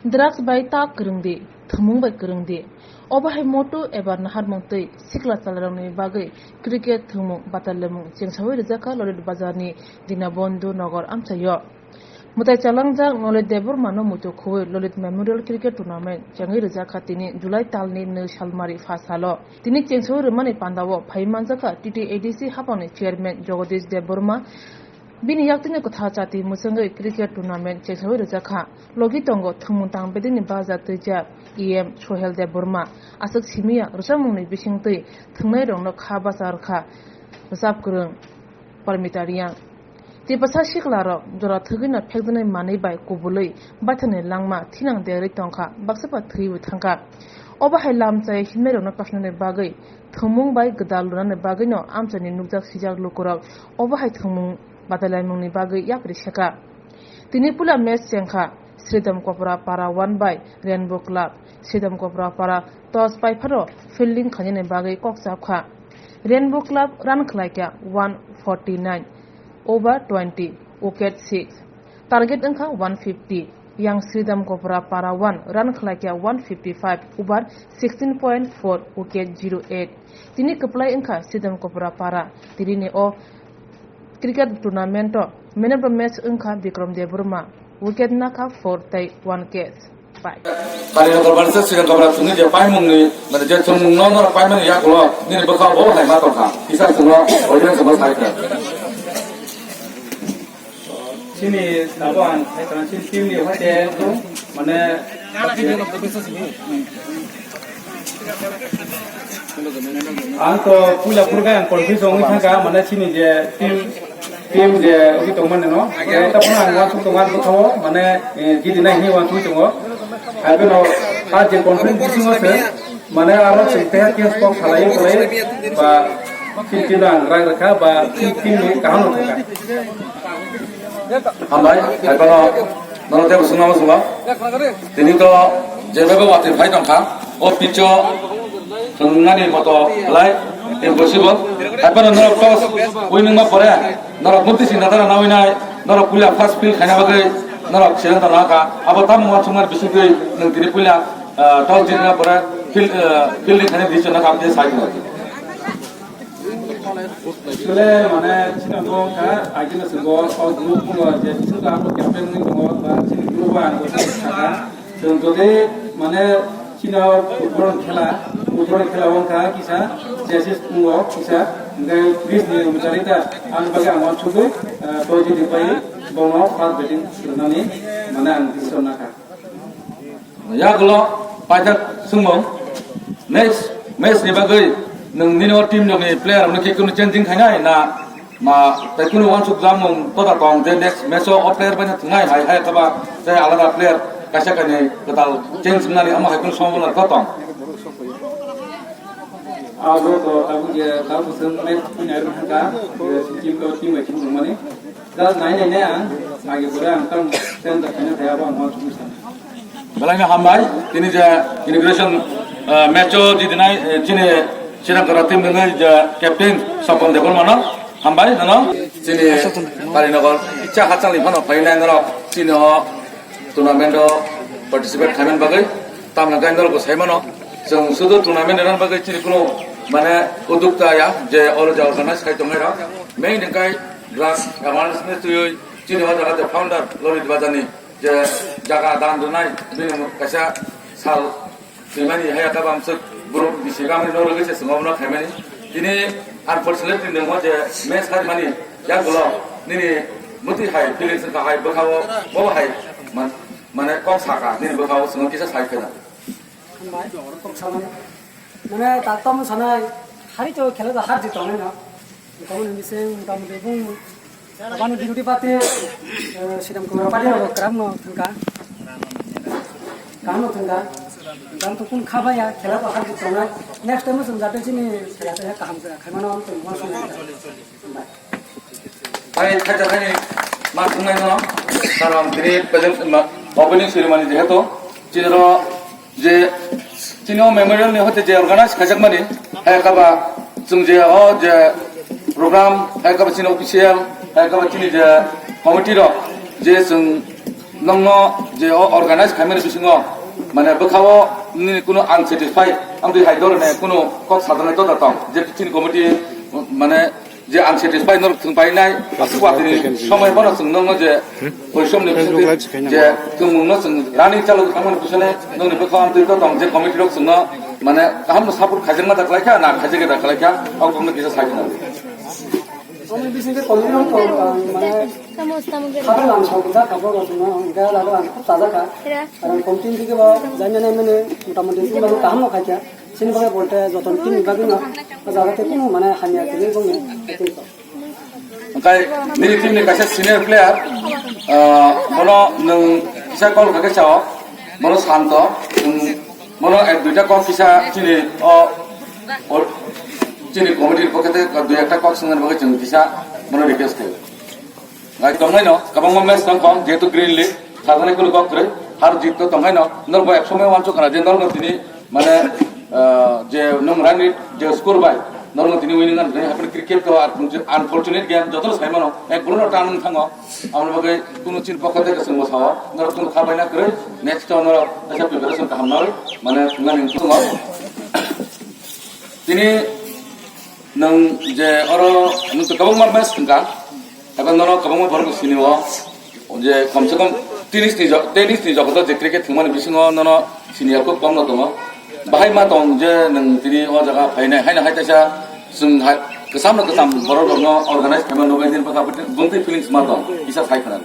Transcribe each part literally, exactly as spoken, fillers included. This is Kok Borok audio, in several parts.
Drugs bai ta kwrwng di, thwngmung bai kwrwng di. Obo hai moto eba naharmung twi sikla chwlairokni bagwi cricket thwngmung batalimung chengsaui rijak kha Lolit Bazarni Dinabandhu Nagar amchaio. Mwtai chalangjak Lolit Debbarmano muitu khugwi Lolit Memorial Cricket Tournament chengwi rijak kha tini July talni nwi salmari pha salo. Tini chengsaui rwmani pandao phaiwi manjak kha T T A D C haphangni chairman Jagadish Debbarma, bini yaktwino kwthar chati mwchangwi cricket tournament chengsaui rijak kha. Logi tongo thwngmung tang bedekni baja twijak E M Sohel Debbarma, aswk simi ya rwchapmungni bisingtwi thwngnairokno kha bacha rwkha rwchap kwrwng Parmita Reang. Tipasa siklarok jora thwgwino phekjaknai manwi bai kubulwi baithangni langma thinang derwi tongkha, baksa ba thwiwi thangkha. Obo hai lamchai himnairokno kasnani bagwi thwngmung bai gwdal rwnani bagwino amchaini nukjak sijak lukurok obo hai thwngmung batailaimungni bagwi yapri seka. Tini puila match chengkha Sridham Kopra Para one bai Rainbow Club. Sridham Kopra Para toss paiphano fielding khainani bagwi kok chapkha. Rainbow Club run khlaikha one forty nine over twenty, wicket six. Target wngkha one fifty. Yang Sridham Kopra Para one run khlaikha one fifty five over sixteen point four, wicket zero eight. Tini kwplai wngkha Sridham Kopra Para. Tini ni o cricket tournament o man of the match wngkha Bikram Debbarma, wicket nakha four tei one catch. Bai. Kali no korban se Sridham Kopra sini je paimung ni, mane je sumung no no paimung ya kulo, nini bwkha bo hai ma tongkha. Kisa sumung audience bo sai kha. Chini tabuk ang hai tong chini team ni hoite tu mane ang to puila purga ang confuse wngwi thangkha mane chini je team team je wngwi tongmani no. Tei taphano ang uansuk tongo ang bwkhao mane jidi nai hwnwi uansuk tongo. Hai phano ta je confuse bisingo se mane aro chwng teha case kok salai salai ba team team ang rang rwkha ba team team ni kaham no thangkha. Hambai, hai phano nono tei swngna muchungo. Tini to jebebo watwi phai tongkha, o pitch o thwngnani moto belai impossible. Hai phano norok toss winning ma pore, norok mukti sing nadara nawi nai, norok puila first field khaina bagwi norok siddhanto nahakha. Abo tamo uansukmani bisingtwi nwng tini puila, ah, toss jitna pore field, ah, fielding khaina decision nahakha, aboni sai tongkha. Sule mane chini wngkha, agini swngo o group wngkha je chwngkha abo captain wngwi tongo, ba chini group o ang bo sakha. Chwng jodi mane chini o football khela, football khela wngkha kisa, chesses wngo kisa, hwnkhe Chris ni mwchari ta ang bagwi ang uansukgwi, ah, positive bai bono first batting rwnani mane ang decision nakha. Yagulo paijak swngmung, next match ni bagwi nwng nini o team rokni player rokno khe kunu changing khainai na ma tei kunu uansuk jakmung koda tong je next match o o player bai no thwngnai hai hai kaba tei alada player kaisa kainwi kwtal change wngnani omo hai kunu sombona ko tong? Abo to tabuk je tabuk swng match winner wngkha, je team to team bai team tongmani. Just nai nai nai ang, agi pore ang tang center khaina thaya bo ang uansukgwi sana. Belai no hambai, tini je inauguration, eh, match o jidinai, eh, chini Sridham Kopra team ni je captain Sopon Debbarma no hambai nono. Chini Kalinagar icha hachal ni phano phainai norok chini o tournament o participate khaimani bagwi tamni gainal bo saimano. Chwng sudu tournament rwna bagwi chini kuno mane udukta ya je oro je organize khai tongnai rok. Main hwnkhe drugs awareness ni twiwi chini o jaga je founder Lolit Bazarni je jaga dan rwnai bini kaisa sal swimani haya kaba amswk borok bisi gamani no rwgwi se chwng obono khaimani. Tini unfortunately nwng o je match harimani yagulo nini muti hai feelings wngkha hai bwkhao bo hai man-, mane kok saka nini bwkhao chwng kisa sai khena. Hambai, kok salmani. Mane, tak tamo sanai, hari to khela to har jit tongnai no. Tamo ni bising, tamo de bung, tamo ni binuti pati, eh, Sridham Kumar pati no kram no thangka. Kaham no thangka. Tamo to kun khaba ya, khela to har jit tongnai. Next time sum jate chini khela to kaham khaimano am to mo sum. Hai, khacha thani ma thungnai no, karon tini present ma, opening ceremony jehetu, chini ro je, chini o memorial ni hote je organize khaijakmani, hai kaba chwng je o je program, hai kaba chini official, hai kaba chini je committee rok, je chwng Nokno je o organize khaimani bisingo, mane, bwkhao nini kuno unsatisfied, amtwi hai dorone kuno kok sajaknai tota tong, je chini committee, mane, je unsatisfied norok thwngpainai, aswk watini somoi bono chwng nokno je porisomni bisingtwi je thwngmungno chwng running chalok thangmani bisingtwi nokni bwkhao amtwi tota tong, je committee rok chwngno, mane, kahamno support khaijakma da khlaikha, na khaijakya da khlaikha, o kokno kisa sai khna. Omo bisingtwi committee rok tong, mane, Tamo, tamo gari. Khapang lang sok jak, khapang rok no, hingke lago ang khub chajakha. Era. Karon committee thike bo, janya nai mane, motamuti sini bagwi kaham no khaikha. Sini bagwi bolte joto ni team ni bagwi no, o jaga te kuno mane hamya tini bongni, I think so. Hingke nini team ni kaisa senior player, ah, bono nwng kisa call kha khe sao, bono santo, nwng bono ek duita kok kisa chini o, o, chini committee ni pokhe te dui ekta kok swngnani bagwi chwng kisa bono request khaio. Ngai tongnaino, kwbangma match tong kong, jehetu Green League, sajani kunu kok kwrwi, har jit to tongnaino, norbo ek somoi wansuk khna je norno tini, mane, ah, je nwng rani je score bai, norno tini winning run kwrwi, haphano cricket to ar unfortunate game, jotono saimano, ek bwrwino tan wng thango, aboni bagwi kunu chini pokha theke chwngbo sao, norok kunu kha baina kwrwi, next to norok kaisa preparation kaham nai, mane, thwngnani wng thango. Tini nwng je oro nwng to kwbangma match wngkha, eba nono kwbangma borok sini o, je komse kom tennis ni jo-, tennis ni jogoto je cricket thwngmani bisingo nono sini ya khub kom no tongo. Bahai ma tong je nwng tini o jaga phainai, haino hai kaisa chwng hai kwcham no kwcham borok rok no organize khaima nugwi nini bwkha bwtwi feelings ma tong, kisa sai khna.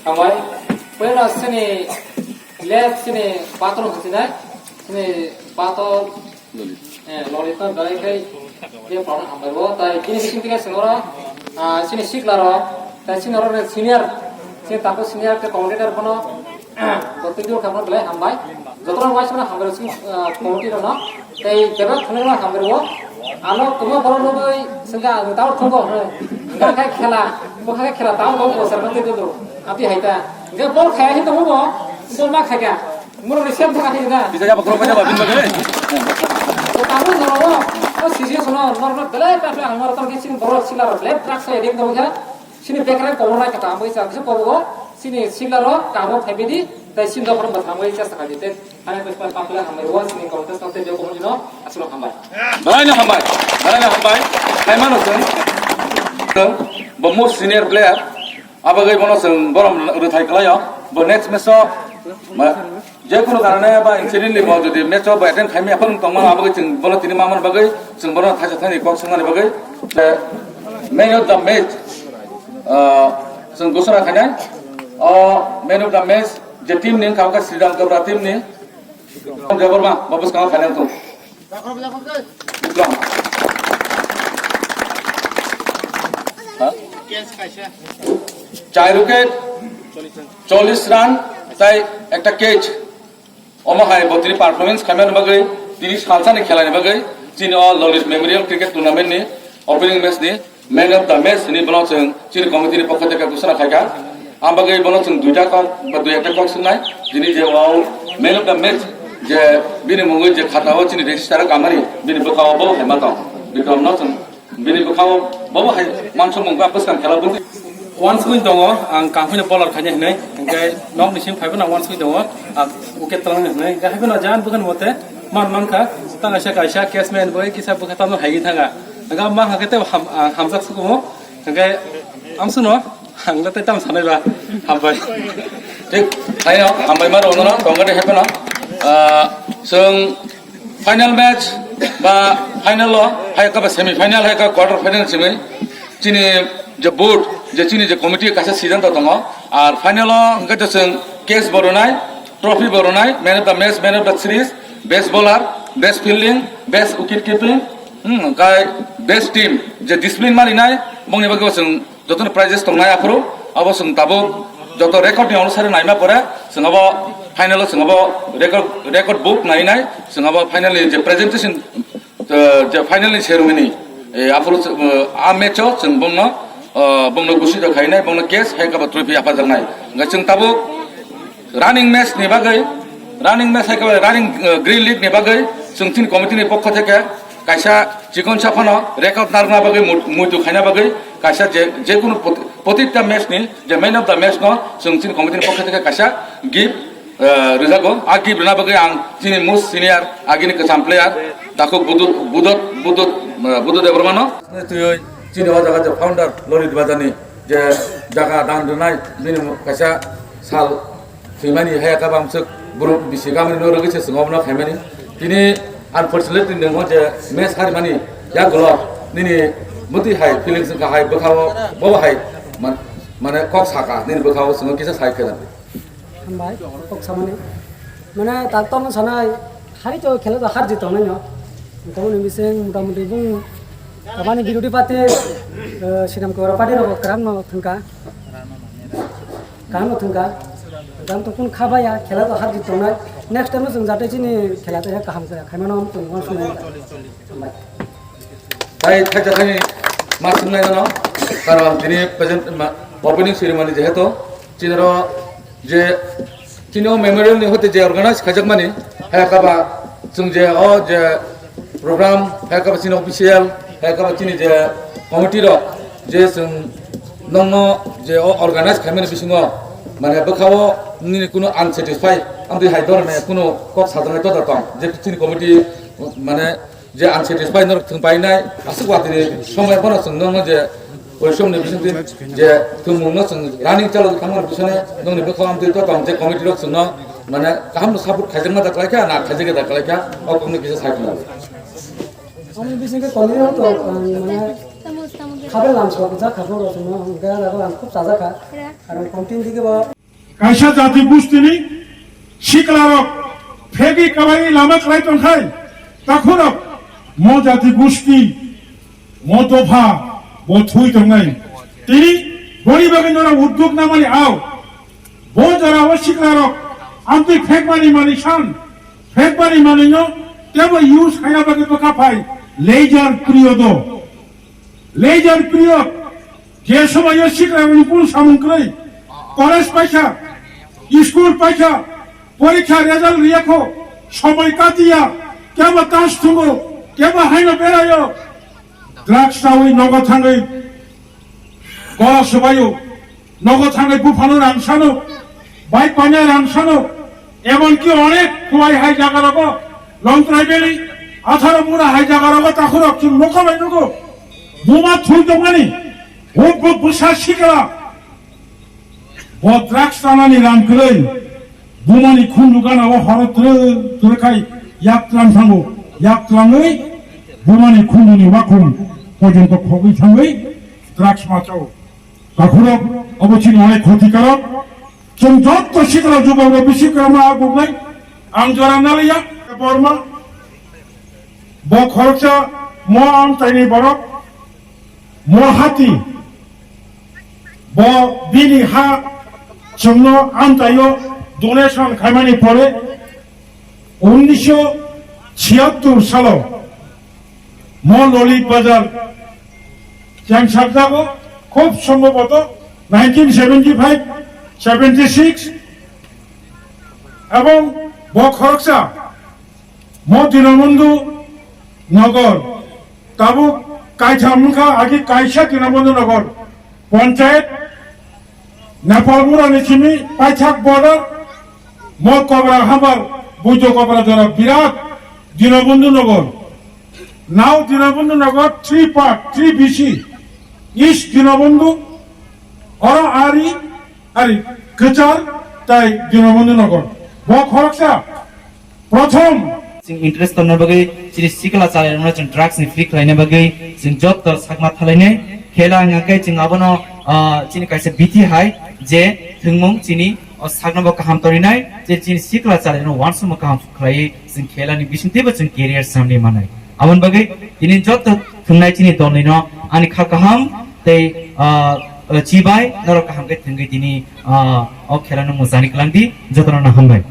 Hambai, puila sini left sini patol hwnsinai, sini patol, eh, lolita belai khai, je patol hambai bo, tai bini bising tike sini oro, ah, sini sikla ro, tai sini oro senior, sini tapo senior te commentator bono, bo twi dul khamno belai hambai. Jotono waisano hambai sini, ah, committee rokno. Tei bebak thwngnaima hambai rwo. Ano kwma borok nugwi swngkha ang tamo thwngkho hwnwi. Hwnkha khe khela, bwkha khe khela tamo bo bwsarno tei dulu. Amtwi hai ta. Hwnkhe bol khaya khe tongo bo, bol ma khaikha. Moro ni sem thangkha khe na. Bisa ya bakrok bai ba bin bagwi. Tamo jora o, o situation o norok belai belai hamar tong khe chini borok sila rok belai truck sai ring tong kha. Chini bekrai kobor nai kha tamo isa kisa kobo. Chini sila rok kabo phai bidi, tei sini dophano bwthangwi chesta kha di tei. Belai no hambai, belai no hambai, belai no hambai. Hai mano chwng, chwng, bo most senior player, abagwi bono chwng borom rwthai kwlaio, bo next match o, ma, je kono karone ba incidentally bo jodi match o bo attend khaimya phang tongmano, abagwi chwng bono tini mamani bagwi, chwng bono thaisa thani kok swngnani bagwi, eh, man of the match, ah, chwng ghosona khainai, o man of the match je team ni wngkha, wngkha Sridham Kabra team ni, Debbarma, bo bwskango final tong. Bikram. Ha? Char wicket, chollish run, tai ekta catch. Omo hai bo tini performance khaimani bagwi, tini salsani khelani bagwi, chini o Lalit Memorial Cricket Tournament ni opening match ni Man of the match hinwi bono chwng chini committee ni pokho theke ghosona khaikha. Ang bagwi bono chwng duita kok ba dui ekta kok swngnai. Tini je o man of the match je bini mungwi je khata o chini register kamani bini bwkha o bo hai ma tong. Bikram no chwng bini bwkha o bo hai mansukmung ba bwskang khela bwtwi. Wansugwi tongo, ang kaham phano bowler khaina hinwi, hwnkhe nokni simi phaiphano wansugwi tongo, ang wicket twlangna hinwi, hwnkhe haiphano jan bwkhani mote man mankha, tang kaisa kaisa catchman bai kisa bwkha tamo haigwi thangkha, hwnkhe ang mankha khe tei ham-, ang hamjak sukumo, hwnkhe amsukno ang tei tamo sanai ba, hambai. Thik, haino hambai ma rwno, tongkha de haiphano, ah, chwng final match ba final o, hai khe ba semi final, hai khe quarter final simi chini je board, je chini je committee kaisa siddhanto tongo. Ar final o hwnkhe to chwng case bo rwnai, trophy bo rwnai, man of the match, man of the series, best bowler, best fielding, best wicket keeping, hmm, hwnkhe best team, je discipline maninai, bongni bagwi bo chwng jotono prizes tongnai aphuru, abo chwng tabuk joto record ni onusare naima pore, chwng abo final o chwng abo record, record book nainai, chwng abo final ni je presentation, eh, je final ni ceremony, eh, aphuru chwng, eh, a match o chwng bongno, eh, bongno gusito khainai, bongno case hai khe bo trophy yaphajaknai. Hwnkhe chwng tabuk running match ni bagwi, running match hai khe running, eh, Green League ni bagwi chwng chini committee ni pokho theke kaisa chikon saphano record narwkna bagwi, mut-, muitu khaina bagwi Kaisa je, je kunu poti-, potitta match ni je man of the match no chwng chini committee ni pokhe theke kaisa gift, eh, rwjago. A gift rwna bagwi ang chini most senior agini kwcham player Takhuk Budu, Budot, Budot, eh, Budu Debbarma no. Twiwi chini o jaga je founder Lolit Bazar ni je jaga dan rwnai bini kaisa sal Swimani hai ka bamswk borok bisi kamani no rwgwi se swngo bono khaimani. Tini unfortunately nwngo je match harimani yagulo nini bwtwi hai feelings wngkha hai bwkhao bo hai man-, mane kok saka nini bwkhao swngo kisa sai kheno. Hambai, kok samani. Mane tak tong sanai, hari to khela to har jit tongnai no. Tongni bising motamuti bung abani B J P party, eh, Sinam Kora party rok kwrang no thangka. Kaham no thangka. Jang to kun khabaya, khela to har jit tongnai. Next time no chwng jate chini khela to kaham khe khaimano chwng uansuknai. Tai thaisa thani ma swngnai no. Karon tini present ma, opening ceremony jehetu chinaro je chini o memorial ni hote je organize khaijakmani, hai kaba chwng je o je program, hai kaba chini official, hai kaba chini je committee rok je chwng nongno je o organize khaimani bisingo mane bwkhao nini kuno unsatisfy amtwi hai dorone kuno kok sajaknai to tong je chini committee mane je unsatisfy norok thwng painai aswk watini somoi bono chwng nongno je oisom ni bisingtwi je thwngmung no chwng running chalo thangmani bisingtwi nongni bwkhao amtwi to tong je committee rok chwngno mane kaham no support khaijakma da khlaikha na khaijak da khlaikha o kokno kisa sai khna. Amni bisingtwi committee rok to, um, mane khabe lam sok ja kha boro chwngno hwnkhe aro lam khub chajakha. Aro committee digi bo Kaisa jati gustini siklarok phegi kabai lama khlai tongkhai, takhorok mo jati gusti, mo dopha, bo thui tongnai. Tini boni bagwi norok uddog namani ao. Bo jorao siklarok amtwi phekmani mani san, phekmani manino tebo use khaina bagwi bwkha phai leisure period o. Leisure period, je somoio sikrarokni kunu samung kwrwi, college paikha, school paikha, porikha result riyakho, somoi katiya, kebo tas thungo, kebo haino beraio, drugs chawi nogo thangwi gola swbaio, nogo thangwi buphano rang sano, bike paina rang sano, emonki onek Khowai hai jagarogo, Longtrai Valley, Atharo Mura hai jagarogo takhorok chwng nokha bai nugo. Buma thui tongmani, huk buk bwsa sikla. Bo drugs chanani rang kwrwi, bumani khunju gana o horo twrwi twrwi khai yak tlang thango, yak tlangwi bumani khunjuni wakhung pojonto khogwi thangwi drugs ma chao. Takhurok obo chini onek khoti karok. Chwng jotto sikla jubabro bisi kwrwngma agugnai. Ang jora naliya Borma. Bo khoroksa mo amchaini borok. Mo hati. Bo bini ha chwngno amchaio donation khaimani pore unnisho chiyattur salo mo Lolit Bazar chengsak jago, khub sombhoboto nineteen seventy five seventy six, ebong bo khoroksa mo Dinabandhu Nagar, tabuk kaitham wngkha, agi kaisa Dinabandhu Nagar Panchayat, Nepal Burani simi paithak border, mo Kobra Hamar, Bujo Kobra Jora birat Dinabandhu Nagar. Now Dinabandhu Nagar three part, three B C, East Dinabandhu, oro ari, ari Kwchar, tai Dinabandhu Nagar. Bo khoroksa, Prothom. Chwng interest tongna bagwi chini sikla chalairokno chwng drugs ni free khlaina bagwi chwng jotto sakma thalainai. Khela wngkha khe chwng abono, ah, chini kaisa bithi hai je thwngmung chini o sakno bo kaham torinai je chini sikla chalairokno uansukma kaham khlaiwi chwng khelani bisingtwibo chwng career samni manai. Aboni bagwi tini jotto thwngnai chini dolnino ani kha kaham tei, ah, chibai norok kaham khe thwngwi tini, ah, o khelano mwchangni kwlangdi jotono hambai.